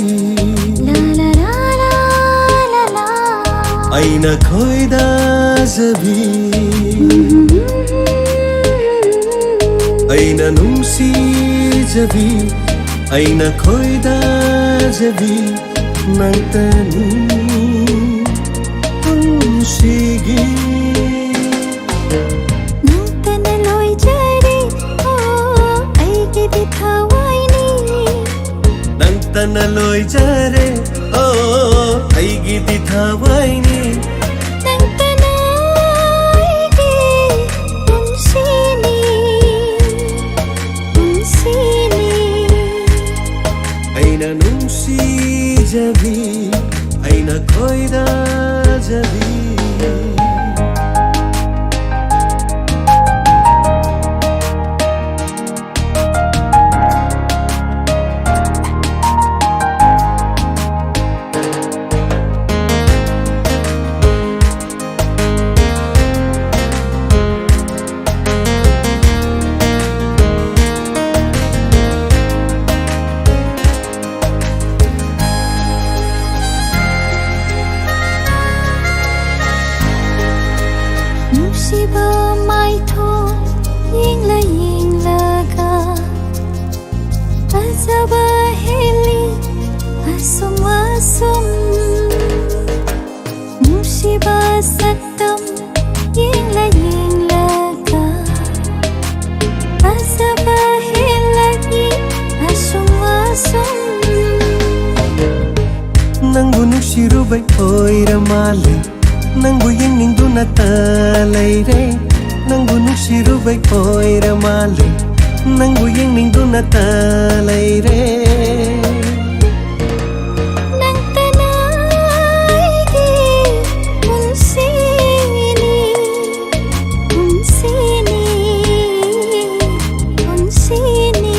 ꯑꯩꯅ ꯈꯣꯏꯗꯥꯖꯕꯤ, ꯑꯩꯅ ꯅꯨꯡꯁꯤꯖꯕꯤ, ꯑꯩꯅ ꯈꯣꯏꯗꯥꯖꯕꯤ ꯅꯪꯇꯅꯤ ꯄꯨꯟꯁꯤꯒꯤ꯫ ꯅꯪꯇꯅ ꯂꯣꯏꯖꯔꯦ, ꯑꯣ, ꯑꯩꯒꯤꯗꯤ ꯊꯥ ꯇꯅ ꯂꯣꯏꯖꯔꯦ꯫ ꯑꯣ, ꯑꯩꯒꯤꯗꯤ ꯊꯋꯥꯏꯅꯤ꯫ ꯅꯪꯇꯅ ꯑꯩꯒꯤ ꯄꯨꯟꯁꯤꯅꯤ, ꯄꯨꯟꯁꯤꯅꯤ꯫ ꯑꯩꯅ ꯅꯨꯡꯁꯤꯖꯕꯤ, ꯑꯩꯅ ꯈꯣꯏꯗꯥꯖꯕꯤ꯫ ꯅꯨꯡꯁꯤꯕ ꯃꯥꯏꯊꯣꯡ ꯌꯦꯡꯂ ꯌꯦꯡꯂꯒ ꯐꯖꯕ ꯍꯦꯜꯂꯤ ꯑꯁꯨꯝ ꯑꯁꯨꯝ꯫ ꯅꯨꯡꯁꯤꯕ ꯁꯛꯇꯝ ꯌꯦꯡꯂ ꯌꯦꯡꯂꯒ ꯐꯖꯕ ꯍꯦꯜꯂꯛꯂꯤ ꯑꯁꯨꯝ ꯑꯁꯨꯝ꯫ ꯅꯪꯕꯨ ꯅꯨꯡꯁꯤꯔꯨꯕꯩ ꯑꯣꯏꯔ ꯃꯥꯜꯂꯦ, ꯅꯪꯕꯨ ꯌꯦꯡꯅꯤꯡꯗꯨꯅꯇ ꯂꯩꯔꯦ꯫ ꯅꯪꯕꯨ ꯅꯨꯡꯁꯤꯔꯨꯕꯩ ꯑꯣꯏꯔ ꯃꯥꯜꯂꯦ, ꯅꯪꯕꯨ ꯌꯦꯡꯅꯤꯡꯗꯨꯅꯇ ꯂꯩꯔꯦ꯫ ꯅꯪꯇꯅ ꯑꯩꯒꯤ ꯄꯨꯟꯁꯤꯅꯤ, ꯄꯨꯟꯁꯤꯅꯤ, ꯄꯨꯟꯁꯤꯅꯤ꯫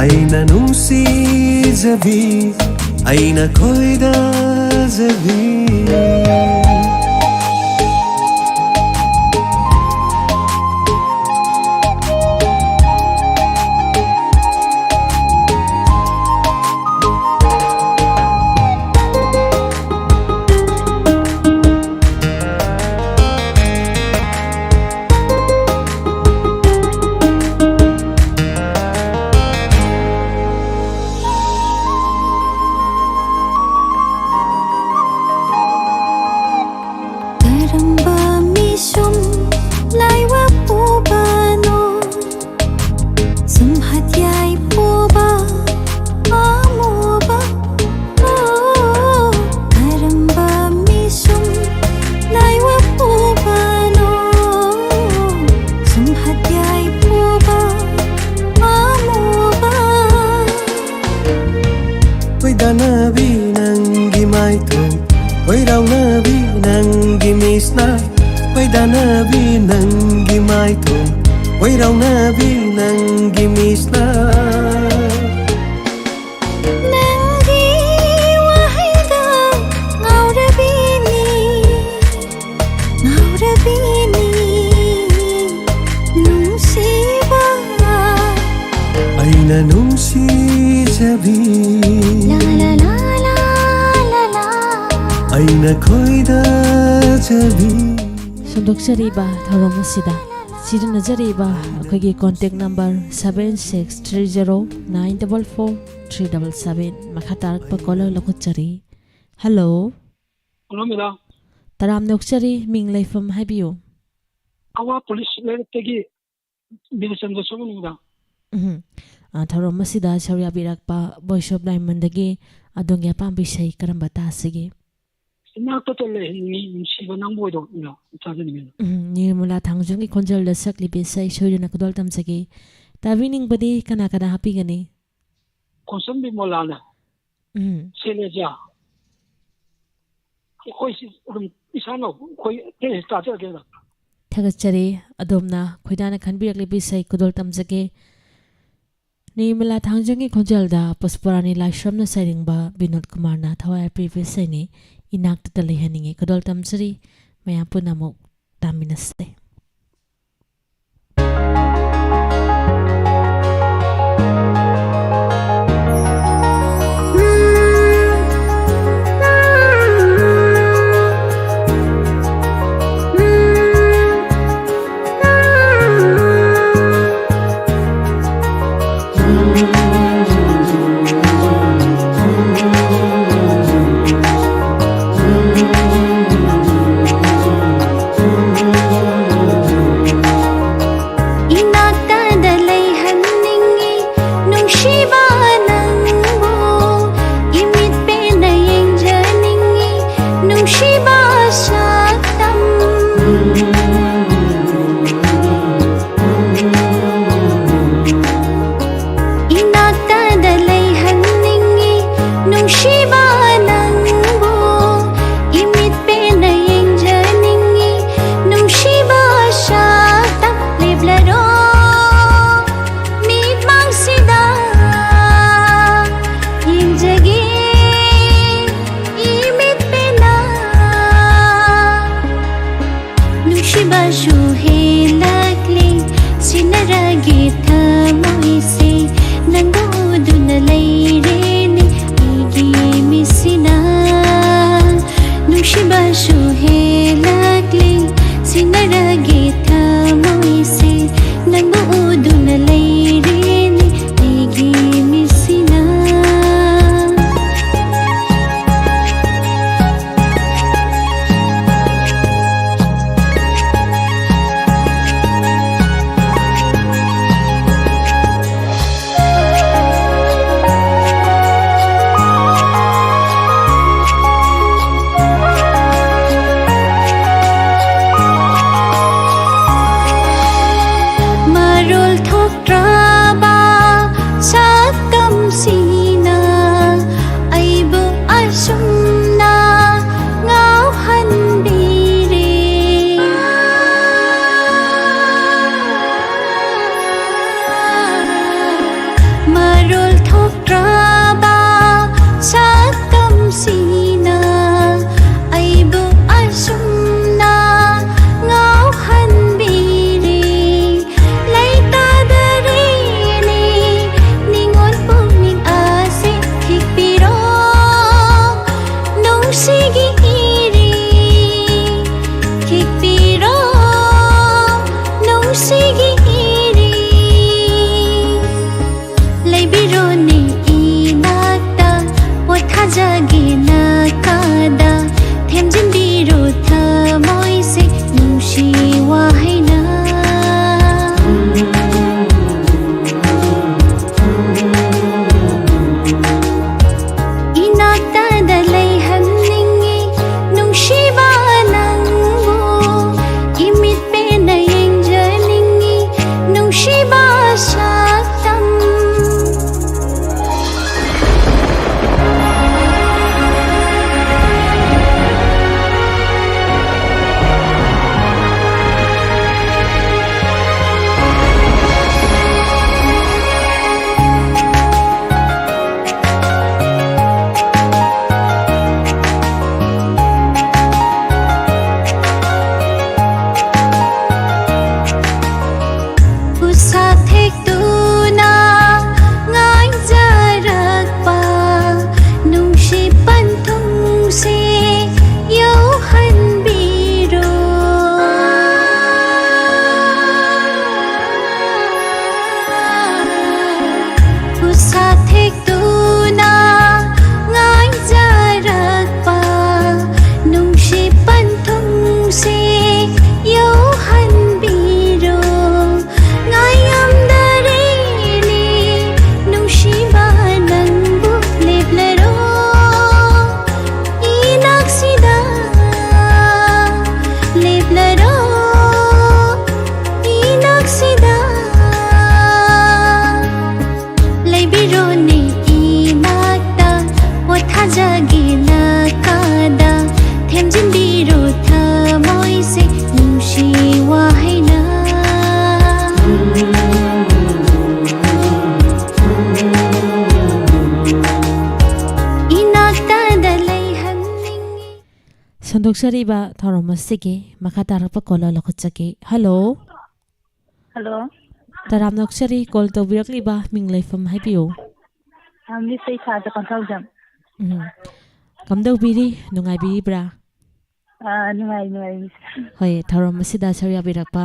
ꯑꯩꯅ ꯅꯨꯡꯁꯤꯖꯕꯤ, ꯑꯩꯅ ꯈꯣꯏꯗꯥꯖꯕꯤ꯫ ꯈꯣꯏꯗꯥꯅꯕꯤ ꯅꯪꯒꯤ ꯃꯥꯏꯊꯣꯡ, ꯈꯣꯏꯔꯥꯎꯅꯕꯤ ꯅꯪꯒꯤ ꯃꯤꯠꯁꯅꯥ, ꯈꯣꯏꯗꯥꯅꯕꯤ ꯅꯪꯒꯤ ꯃꯥꯏꯊꯣꯡ, ꯈꯣꯏꯔꯥꯎꯅꯕꯤ ꯅꯪꯒꯤ ꯃꯤꯠꯁꯅꯥ꯫ ꯅꯪꯒꯤ ꯋꯥꯍꯩꯗ ꯉꯥꯎꯔꯕꯤꯅꯤ, ꯉꯥꯎꯔꯕꯤꯅꯤ ꯅꯨꯡꯁꯤꯕ꯫ ꯑꯩꯅ ꯅꯨꯡꯁꯤꯖꯕꯤ, ꯂꯥ, ꯂꯥ, ꯂꯥ, ꯂꯥ, ꯂꯥ, ꯂꯥ꯫ ꯑꯩꯅ ꯈꯣꯏꯗꯥꯖꯕꯤ꯫ ꯁꯟꯗꯣꯛꯆꯔꯤꯕ ꯊꯧꯔꯝ ꯑꯁꯤꯗ ꯁꯤꯖꯤꯟꯅꯖꯔꯤꯕ ꯑꯩꯈꯣꯏꯒꯤ contact number seven six three zero nine double four three double seven꯫ ꯃꯈꯥ ꯇꯥꯔꯛꯄ caller ꯂꯧꯈꯠꯆꯔꯤ꯫ Hello꯫ Hello, madam꯫ ꯇꯔꯥꯝꯅ ꯑꯣꯛꯆꯔꯤ, ꯃꯤꯡ ꯂꯩꯐꯝ ꯍꯥꯏꯕꯤꯌꯨ꯫ ꯑꯋꯥ police ꯂꯩꯔꯛꯇꯒꯤ ꯕꯤꯔꯆꯟꯗ꯭ꯔ ꯁꯣꯃꯅꯤ, madam꯫ ꯎꯝ꯫ ꯑ, ꯊꯧꯔꯝ ꯑꯁꯤꯗ ꯁꯔꯨꯛ ꯌꯥꯕꯤꯔꯛꯄ Voice of Diamondꯗꯒꯤ ꯑꯗꯣꯝꯒꯤ ꯑꯄꯥꯝꯕ ꯏꯁꯩ ꯀꯔꯝꯕ ꯇꯥꯁꯤꯒꯦ? ꯏꯅꯥꯛꯇ ꯂꯩꯍꯟꯅꯤꯡꯉꯤ ꯅꯨꯡꯁꯤꯕ ꯅꯪꯕꯨ ꯑꯣꯏꯗꯣꯛ, madam꯫ ꯊꯥꯖꯅꯤꯡꯉꯤ, madam꯫ ꯎꯝ, ꯅꯤꯔꯃꯂꯥ ꯊꯥꯡꯖꯝꯒꯤ ꯈꯣꯟꯖꯦꯜꯗ ꯁꯛꯂꯤꯕ ꯏꯁꯩ ꯁꯣꯏꯗꯅ ꯈꯨꯗꯣꯜ ꯇꯝꯖꯒꯦ꯫ ꯇꯥꯕꯤꯅꯤꯡꯕꯗꯤ ꯀꯅꯥ ꯀꯅꯥ ꯍꯥꯞꯄꯤꯒꯅꯤ? ꯈꯣꯡꯁꯝ ꯕꯤꯃꯣꯂꯥꯅ꯫ ꯎꯝ꯫ ꯁꯦꯂꯦꯖꯥ꯫ ꯑꯩꯈꯣꯏꯁꯤ ꯑꯗꯨꯝ ꯏꯁꯥꯅ ꯑꯩꯈꯣꯏ ꯑꯇꯩ ꯇꯥꯖꯔꯒꯦ, madam꯫ ꯊꯥꯒꯠꯆꯔꯤ꯫ ꯑꯗꯣꯝꯅ ꯈꯣꯏꯗꯥꯅ ꯈꯟꯕꯤꯔꯛꯂꯤꯕ ꯏꯁꯩ ꯈꯨꯗꯣꯜ ꯇꯝꯖꯒꯦ꯫ ꯅꯤꯔꯃꯂꯥ ꯊꯥꯡꯖꯝꯒꯤ ꯈꯣꯟꯖꯦꯜꯗ ꯄꯨꯁꯄꯔꯥꯅꯤ ꯂꯥꯏꯁ꯭ꯔꯝꯅ ꯁꯩꯔꯦꯡꯕ ꯕꯤꯅꯣꯗ ꯀꯨꯃꯥꯔꯅ ꯊꯋꯥꯏ ꯍꯥꯞꯄꯤꯕ ꯏꯁꯩꯅꯤ, ꯏꯅꯥꯛꯇꯇ ꯂꯩꯍꯟꯅꯤꯡꯉꯤ꯫ ꯈꯨꯗꯣꯜ ꯇꯝꯖꯔꯤ꯫ ꯃꯌꯥꯝ ꯄꯨꯟꯅ ꯑꯃꯨꯛ ꯇꯥꯃꯤꯟꯅꯁꯦ꯫ ꯁꯟꯗꯣꯛꯆꯔꯤꯕ ꯊꯧꯔꯝ ꯑꯁꯤꯒꯤ ꯃꯈꯥ ꯇꯥꯔꯛꯄ ꯀꯣꯂꯔ ꯂꯧꯈꯠꯆꯒꯦ꯫ ꯍꯜꯂꯣ꯫ ꯍꯜꯂꯣ꯫ ꯇꯔꯥꯝꯅ ꯑꯣꯛꯆꯔꯤ, ꯀꯣꯜ ꯇꯧꯕꯤꯔꯛꯂꯤꯕ ꯃꯤꯡ ꯂꯩꯐꯝ ꯍꯥꯏꯕꯤꯌꯨ꯫ ꯑ, ꯃꯤꯁ, ꯑꯩ ꯁꯥꯔꯗ ꯀꯣꯟꯊꯧꯖꯝ꯫ ꯎꯝ꯫ ꯀꯝꯗꯧꯕꯤꯔꯤ? ꯅꯨꯡꯉꯥꯏꯕꯤꯔꯤꯕ꯭ꯔꯥ? ꯑꯥ, ꯅꯨꯡꯉꯥꯏ, ꯅꯨꯡꯉꯥꯏ, ꯃꯤꯁ꯫ ꯍꯣꯏ, ꯊꯧꯔꯝ ꯑꯁꯤꯗ ꯁꯔꯨꯛ ꯌꯥꯕꯤꯔꯛꯄ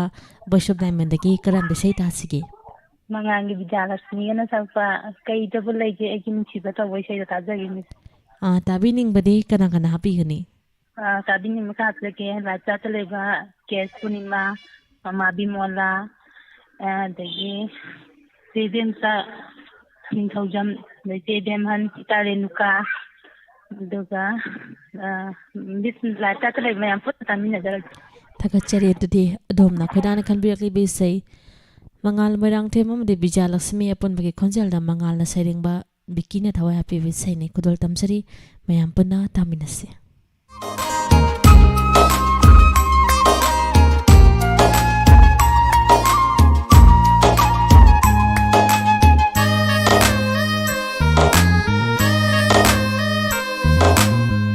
Voice of Diamondꯗꯒꯤ ꯀꯔꯝꯕ ꯏꯁꯩ ꯇꯥꯁꯤꯒꯦ? ꯃꯉꯥꯜꯒꯤ ꯕꯤꯗ꯭ꯌꯥꯂꯛꯁꯃꯤꯒꯅ ꯁꯛꯄ ꯀꯩꯗꯕꯨ ꯂꯩꯒꯦ ꯑꯩꯒꯤ ꯅꯨꯡꯁꯤꯕ ꯀꯧꯕ ꯏꯁꯩꯗꯣ ꯇꯥꯖꯒꯦ, ꯃꯤꯁ꯫ ꯑꯥ, ꯇꯥꯕꯤꯅꯤꯡꯕꯗꯤ ꯀꯅꯥ ꯀꯅꯥ ꯍꯥꯞꯄꯤꯒꯅꯤ? ꯑꯥ, ꯇꯥꯕꯤꯅꯤꯡꯕ ꯈꯔ ꯍꯥꯞꯆꯒꯦ꯫ ꯂꯥꯏꯞ ꯆꯥꯠꯇ ꯂꯩꯕ ꯀꯦ ꯑꯦꯁ ꯄꯨꯔꯅꯤꯃꯥ, ꯃꯃꯥ ꯕꯤꯃꯣꯂꯥ, ꯑꯥ, ꯑꯗꯒꯤ ꯆꯦ ꯏꯕꯦꯝꯆꯥ ꯅꯤꯡꯊꯧꯖꯝ, ꯑꯗꯩ ꯆꯦ ꯏꯕꯦꯝꯍꯟ, ꯏꯆꯥ ꯔꯦꯅꯨꯀꯥ, ꯑꯗꯨꯒ, ꯑꯥ, ꯃꯤꯁ, ꯂꯥꯏꯞ ꯆꯥꯠꯇ ꯂꯩꯕ ꯃꯌꯥꯝ ꯄꯨꯟꯅ ꯇꯥꯃꯤꯟꯅꯖꯔꯒꯦ꯫ ꯊꯥꯒꯠꯆꯔꯤ꯫ ꯑꯗꯨꯗꯤ ꯑꯗꯣꯝꯅ ꯈꯣꯏꯗꯥꯅ ꯈꯟꯕꯤꯔꯛꯂꯤꯕ ꯏꯁꯩ, ꯃꯉꯥꯜ ꯃꯣꯏꯔꯥꯡꯊꯦꯝ ꯑꯃꯗꯤ ꯕꯤꯖꯌꯂꯛꯁꯃꯤ ꯑꯄꯨꯟꯕꯒꯤ ꯈꯣꯟꯖꯦꯜꯗ ꯃꯉꯥꯜꯅ ꯁꯩꯔꯦꯡꯕ ꯕꯤꯀꯤꯅ ꯊꯋꯥꯏ ꯍꯥꯞꯄꯤꯕ ꯏꯁꯩꯅꯤ꯫ ꯈꯨꯗꯣꯜ ꯇꯝꯖꯔꯤ꯫ ꯃꯌꯥꯝ ꯄꯨꯟꯅ ꯇꯥꯃꯤꯟꯅꯁꯤ꯫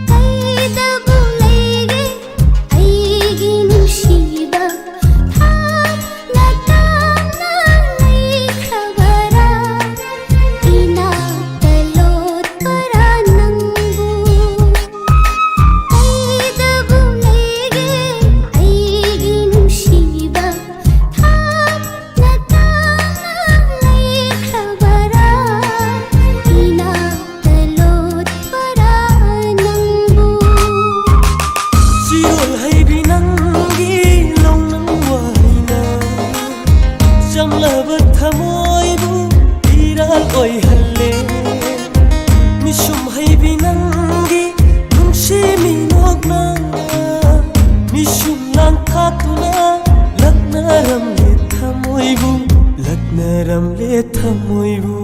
ꯀꯩꯗꯕꯨ ꯂꯩꯒꯦ ꯑꯩꯒꯤ ꯅꯨꯡꯁꯤꯕ? ꯊꯥꯞꯅ ꯇꯥꯞꯅ ꯂꯩꯈ꯭ꯔꯕꯔꯥ? ꯏꯅꯥꯛꯇ ꯂꯣꯠꯄꯔꯥ ꯅꯪꯕꯨ? ꯀꯩꯗꯕꯨ ꯂꯩꯒꯦ ꯑꯩꯒꯤ ꯅꯨꯡꯁꯤꯕ? ꯊꯥꯞꯅ ꯇꯥꯞꯅ ꯂꯩꯈ꯭ꯔꯕꯔꯥ? ꯏꯅꯥꯛꯇ ꯂꯣꯠꯄꯔꯥ ꯅꯪꯕꯨ? ꯆꯤꯔꯣꯜ ꯍꯩꯕꯤ ꯅꯪꯒꯤ ꯂꯧꯅꯝ ꯋꯥꯍꯩꯅ ꯆꯝꯂꯕ ꯊꯃꯣꯏꯕꯨ ꯏꯔꯥꯜ ꯑꯣꯏꯍꯜꯂꯦ꯫ ꯃꯤꯁꯨꯝ ꯍꯩꯕꯤ ꯅꯪꯒꯤ ꯅꯨꯡꯁꯤ ꯃꯤꯅꯣꯛꯅ ꯃꯤꯁꯨꯝ ꯂꯥꯡꯊꯥꯛꯇꯨꯅ ꯂꯛꯅꯔꯝꯂꯦ ꯊꯃꯣꯏꯕꯨ, ꯂꯛꯅꯔꯝꯂꯦ ꯊꯃꯣꯏꯕꯨ꯫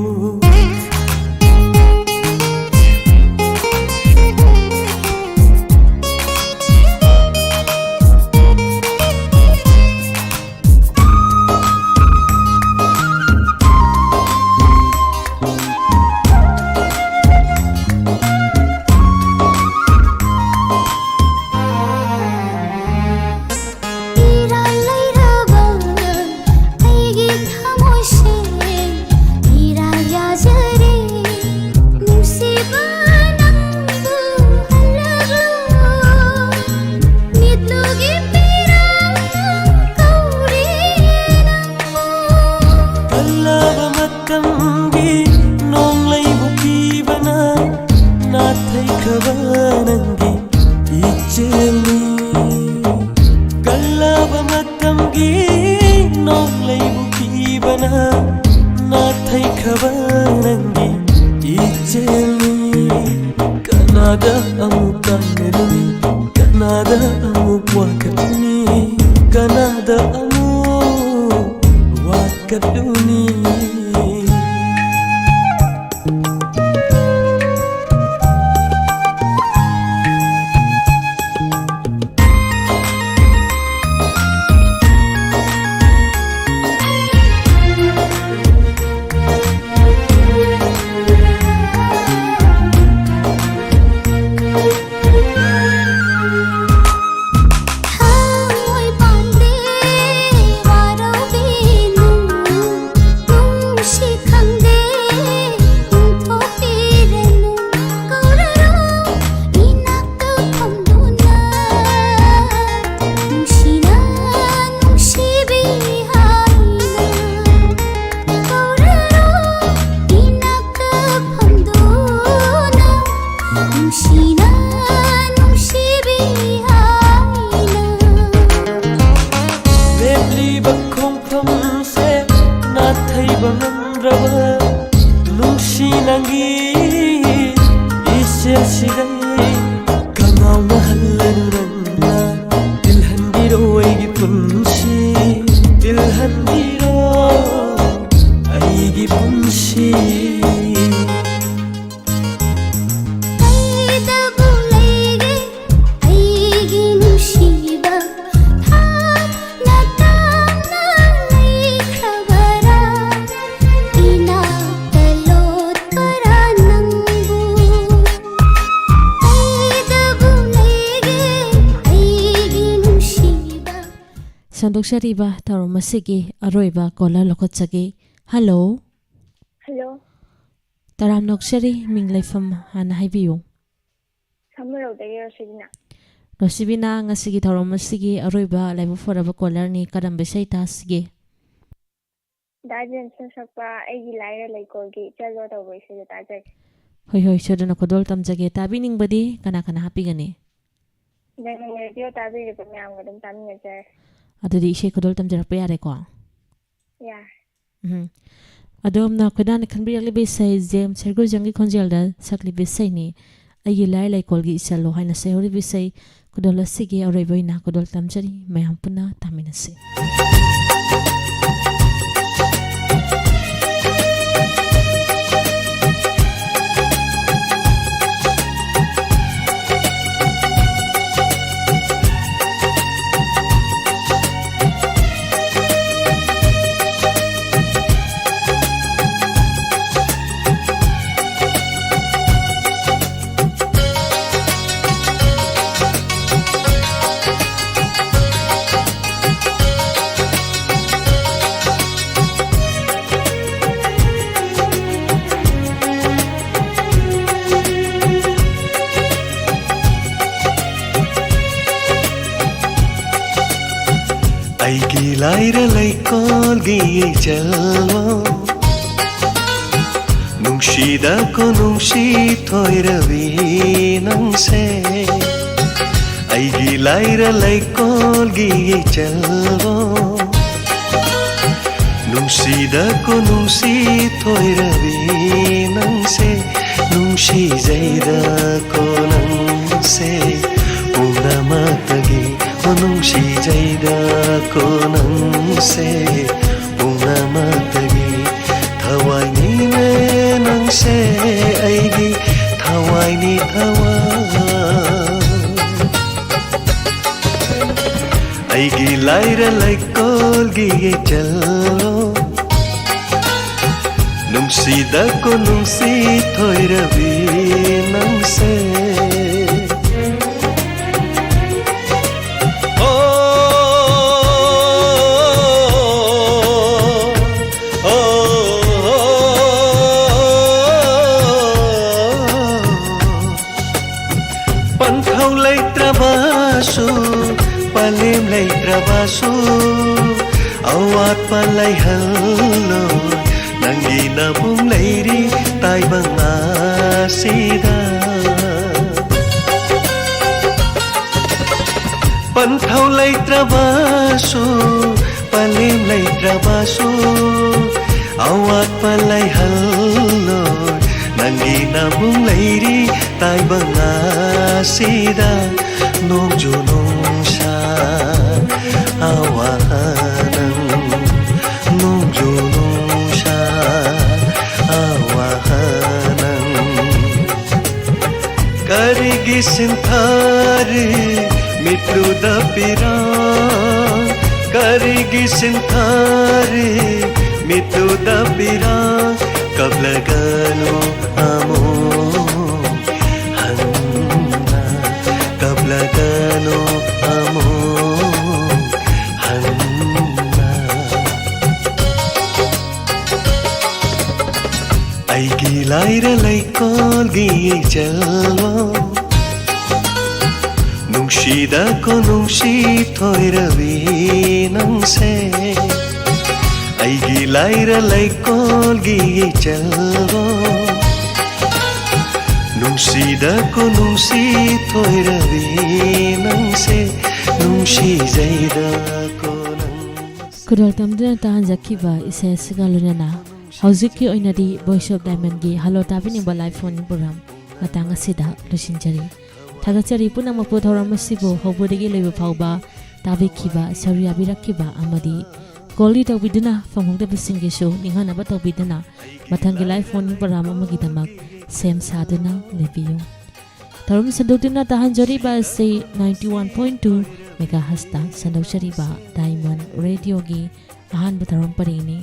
ꯀꯅꯥꯗ ꯑꯃꯨꯛ ꯇꯥꯟꯅꯔꯨꯅꯤ? ꯀꯅꯥꯗ ꯑꯃꯨꯛ ꯋꯥꯀꯠꯂꯨꯅꯤ? ꯀꯅꯥꯗ ꯑꯃꯨꯛ ꯋꯥꯀꯠꯂꯨꯅꯤ? ꯅꯨꯡꯁꯤꯅ ꯅꯨꯡꯁꯤꯕꯤ ꯍꯥꯏꯅ ꯂꯦꯞꯂꯤꯕ ꯈꯣꯡꯐꯝꯁꯦ ꯅꯥꯊꯩꯕ ꯉꯝꯗ꯭ꯔꯕ ꯅꯨꯡꯁꯤ ꯅꯪꯒꯤ ꯏꯆꯦꯜꯁꯤꯗ ꯀꯅꯥꯅ ꯍꯜꯂꯅꯨ ꯅꯪꯅ ꯇꯤꯜꯍꯟꯕꯤꯔꯣ ꯑꯩꯒꯤ ꯄꯨꯟꯁꯤ, ꯇꯤꯜꯍꯟꯕꯤꯔꯣ ꯑꯩꯒꯤ ꯄꯨꯟꯁꯤ꯫ ꯀꯩꯗꯕꯨ ꯂꯩꯒꯦ ꯑꯩꯒꯤ ꯅꯨꯡꯁꯤꯕ? ꯊꯥꯞꯅ ꯇꯥꯡꯅ ꯂꯩꯈ꯭ꯔꯕꯔꯥ? ꯏꯅꯥꯛꯇ ꯂꯣꯠꯄꯔꯥ ꯅꯪꯕꯨ? ꯀꯩꯗꯕꯨ ꯂꯩꯒꯦ ꯑꯩꯒꯤ ꯅꯨꯡꯁꯤꯕ? ꯁꯟꯗꯣꯛꯆꯔꯤꯕ ꯊꯧꯔꯝ ꯑꯁꯤꯒꯤ ꯑꯔꯣꯏꯕ ꯀꯣꯂꯔ ꯂꯧꯈꯠꯆꯒꯦ꯫ ꯍꯜꯂꯣ꯫ ꯍꯜꯂꯣ꯫ ꯇꯔꯥꯝ ꯅꯣꯛꯆꯔꯤ, ꯃꯤꯡ ꯂꯩꯐꯝ ꯍꯥꯟꯅ ꯍꯥꯏꯕꯤꯌꯨ꯫ ꯁꯃꯨꯔꯧꯗꯒꯤ ꯔꯣꯁꯤꯕꯤꯅꯥ꯫ ꯔꯣꯁꯤꯕꯤꯅꯥ, ꯉꯁꯤꯒꯤ ꯊꯧꯔꯝ ꯑꯁꯤꯒꯤ ꯑꯔꯣꯏꯕ ꯂꯥꯏꯕꯛ ꯐꯔꯕ ꯀꯣꯂꯔꯅꯤ, ꯀꯔꯝꯕ ꯏꯁꯩ ꯇꯥꯁꯤꯒꯦ? ꯗꯥ ꯖꯦꯝꯁꯅ ꯁꯛꯄ ꯑꯩꯒꯤ ꯂꯥꯏꯔ ꯂꯩꯀꯣꯜꯒꯤ ꯆꯠꯂꯣ ꯇꯧꯕ ꯏꯁꯩꯗꯣ ꯇꯥꯖꯒꯦ꯫ ꯍꯣꯏ, ꯍꯣꯏ, ꯁꯣꯏꯗꯅ ꯈꯨꯗꯣꯜ ꯇꯝꯖꯒꯦ꯫ ꯇꯥꯕꯤꯅꯤꯡꯕꯗꯤ ꯀꯅꯥ ꯀꯅꯥ ꯍꯥꯞꯄꯤꯒꯅꯤ? ꯅꯪꯅ ꯔꯦꯗꯤꯑꯣ ꯇꯥꯕꯤꯔꯤꯕ ꯃꯌꯥꯝꯒ ꯑꯗꯨꯝ ꯇꯥꯃꯤꯟꯅꯖꯔꯦ꯫ ꯑꯗꯨꯗꯤ ꯏꯁꯩ ꯈꯨꯗꯣꯜ ꯇꯝꯖꯔꯛꯄ ꯌꯥꯔꯦꯀꯣ? ꯌꯥꯔꯦ꯫ ꯎꯝ꯫ ꯑꯗꯣꯝꯅ ꯈꯣꯏꯗꯥꯅ ꯈꯟꯕꯤꯔꯛꯂꯤꯕ ꯏꯁꯩ ꯖꯦꯝꯁ ꯁꯔꯒꯨꯖꯝꯒꯤ ꯈꯣꯟꯖꯦꯜꯗ ꯁꯛꯂꯤꯕ ꯏꯁꯩꯅꯤ꯫ ꯑꯩꯒꯤ ꯂꯥꯏ ꯂꯩꯀꯣꯜꯒꯤ ꯏꯆꯜꯂꯣ ꯍꯥꯏꯅ ꯁꯩꯍꯧꯔꯤꯕ ꯏꯁꯩ ꯈꯨꯗꯣꯜ ꯑꯁꯤꯒꯤ ꯑꯔꯣꯏꯕ ꯑꯣꯏꯅ ꯈꯨꯗꯣꯜ ꯇꯝꯖꯔꯤ꯫ ꯃꯌꯥꯝ ꯄꯨꯟꯅ ꯇꯥꯃꯤꯟꯅꯁꯤ꯫ ꯑꯩꯒꯤ ꯂꯥꯏꯔ ꯂꯩꯀꯣꯜꯒꯤ ꯏꯆꯜꯂꯣ, ꯅꯨꯡꯁꯤꯗ ꯀꯣꯅꯨꯡꯁꯤ ꯊꯣꯏꯔꯕꯤ ꯅꯪꯁꯦ꯫ ꯑꯩꯒꯤ ꯂꯥꯏꯔ ꯂꯩꯀꯣꯜꯒꯤ ꯏꯆꯜꯂꯣ, ꯅꯨꯡꯁꯤꯗ ꯀꯣꯅꯨꯡꯁꯤ ꯊꯣꯏꯔꯕꯤ ꯅꯪꯁꯦ꯫ ꯅꯨꯡꯁꯤꯖꯩꯗ ꯀꯣꯅꯪꯁꯦ ꯄꯨꯝꯅꯃꯛꯇꯒꯤ꯫ ꯅꯨꯡꯁꯤꯖꯩꯗ ꯀꯣꯅꯪꯁꯦ ꯄꯨꯝꯅꯃꯛꯇꯒꯤ꯫ ꯊꯋꯥꯏꯅꯤꯅꯦ ꯅꯪꯁꯦ ꯑꯩꯒꯤ ꯊꯋꯥꯏꯅꯤ ꯊꯋꯥꯏ꯫ ꯑꯩꯒꯤ ꯂꯥꯏꯔ ꯂꯩꯀꯣꯜꯒꯤ ꯏꯆꯜꯂꯣ, ꯅꯨꯡꯁꯤꯗ ꯀꯣꯅꯨꯡꯁꯤ ꯊꯣꯏꯔꯕꯤ ꯅꯪꯁꯦ꯫ ꯑꯣ, ꯑꯣ, ꯑꯣ꯫ ꯄꯟꯊꯧ ꯂꯩꯇ꯭ꯔꯕꯁꯨ, ꯄꯂꯦꯝ ꯂꯩꯇ꯭ꯔꯕꯁꯨ, ꯑꯋꯥꯠꯄ ꯂꯩꯍꯜꯂꯣꯏ ꯅꯪꯒꯤ ꯅꯕꯨꯡ ꯂꯩꯔꯤ ꯇꯥꯏꯕꯪ ꯑꯁꯤꯗ꯫ ꯄꯟꯊꯧ ꯂꯩꯇ꯭ꯔꯕꯁꯨ, ꯄꯂꯦꯝ ꯂꯩꯇ꯭ꯔꯕꯁꯨ, ꯑꯋꯥꯠꯄ ꯂꯩꯍꯜꯂꯣꯏ, ꯅꯪꯒꯤ ꯅꯕꯨꯡ ꯂꯩꯔꯤ ꯇꯥꯏꯕꯪ ꯑꯁꯤꯗ꯫ ꯅꯣꯡꯖꯨ ꯅꯨꯡꯁꯥ ꯑꯋꯥꯍꯅꯪ, ꯅꯣꯡꯖꯨ ꯅꯨꯡꯁꯥ ꯑꯋꯥꯍꯅꯪ꯫ ꯀꯔꯤꯒꯤ ꯁꯤꯟꯊꯥꯔꯤ ꯃꯤꯠꯂꯨꯗ ꯄꯤꯔꯥ? ꯀꯔꯤꯒꯤ ꯁꯤꯟꯊꯥꯔꯤ ꯃꯤꯠꯂꯨꯗ ꯄꯤꯔꯥ? ꯀꯞꯂꯒꯅꯨ ꯑꯃꯨꯛ ꯍꯟꯅ, ꯀꯞꯂꯒꯅꯨ ꯑꯃꯨꯛ ꯍꯟꯅ꯫ ꯑꯩꯒꯤ ꯂꯥꯏꯔ ꯂꯩꯀꯣꯜꯒꯤ ꯏꯆꯜꯋꯣ, ꯅꯨꯡꯁꯤꯗꯀꯣ ꯅꯨꯡꯁꯤ ꯊꯣꯏꯔꯕꯤ ꯅꯪꯁꯦ꯫ ꯑꯩꯒꯤ ꯂꯥꯏꯔ ꯂꯩꯀꯣꯜꯒꯤ ꯏꯆꯜꯋꯣ, ꯅꯨꯡꯁꯤꯗꯀꯣ ꯅꯨꯡꯁꯤ ꯊꯣꯏꯔꯕꯤ ꯅꯪꯁꯦ, ꯅꯨꯡꯁꯤꯖꯩꯗꯀꯣ ꯅꯪ꯫ ꯈꯨꯗꯣꯜ ꯇꯝꯗꯨꯅ ꯇꯥꯍꯟꯖꯈꯤꯕ ꯏꯁꯩ ꯑꯁꯤꯒ ꯂꯣꯏꯅꯅ ꯍꯧꯖꯤꯛꯀꯤ ꯑꯣꯏꯅꯗꯤ Voice of Diamondꯒꯤ Hello ꯇꯥꯕꯤꯅꯤꯡꯕ live phone program ꯃꯇꯥꯡ ꯑꯁꯤꯗ ꯂꯣꯏꯁꯤꯟꯖꯔꯤ꯫ ꯊꯥꯒꯠꯆꯔꯤ ꯄꯨꯝꯅꯃꯛꯄꯨ ꯊꯧꯔꯝ ꯑꯁꯤꯕꯨ ꯍꯧꯕꯗꯒꯤ ꯂꯣꯏꯕ ꯐꯥꯎꯕ ꯇꯥꯕꯤꯈꯤꯕ, ꯁꯔꯨꯛ ꯌꯥꯕꯤꯔꯛꯈꯤꯕ ꯑꯃꯗꯤ call ꯇꯧꯕꯤꯗꯨꯅ ꯐꯪꯍꯧꯗꯕꯁꯤꯡꯒꯤꯁꯨ ꯅꯤꯡꯍꯟꯅꯕ ꯇꯧꯕꯤꯗꯨꯅ ꯃꯊꯪꯒꯤ live phone program ꯑꯃꯒꯤꯗꯃꯛ ꯁꯦꯝ ꯁꯥꯗꯨꯅ ꯂꯩꯕꯤꯌꯨ꯫ ꯊꯧꯔꯝ ꯁꯟꯗꯣꯛꯇꯨꯅ ꯇꯥꯍꯟꯖꯔꯤꯕ ꯑꯁꯤ ninety one point two megahertzꯇ ꯁꯟꯗꯣꯛꯆꯔꯤꯕ Diamond Radioꯒꯤ ꯑꯍꯥꯟꯕ ꯊꯧꯔꯝ ꯄꯔꯤꯡꯅꯤ꯫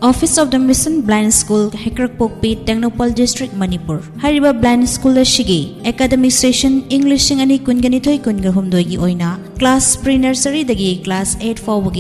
Office of the Mission Blind School, ꯍꯩꯀ꯭ꯔꯛꯄꯣꯛꯄꯤ, Tengnoupal district, Manipur. ꯍꯥꯏꯔꯤꯕ blind school ꯑꯁꯤꯒꯤ academic session ꯏꯪ ꯂꯤꯁꯤꯡ ꯑꯅꯤ ꯀꯨꯟꯒ ꯅꯤꯊꯣꯏ ꯀꯨꯟꯒ ꯍꯨꯝꯗꯣꯏꯒꯤ ꯑꯣꯏꯅ class pre nurseryꯗꯒꯤ class eight ꯐꯥꯎꯕꯒꯤ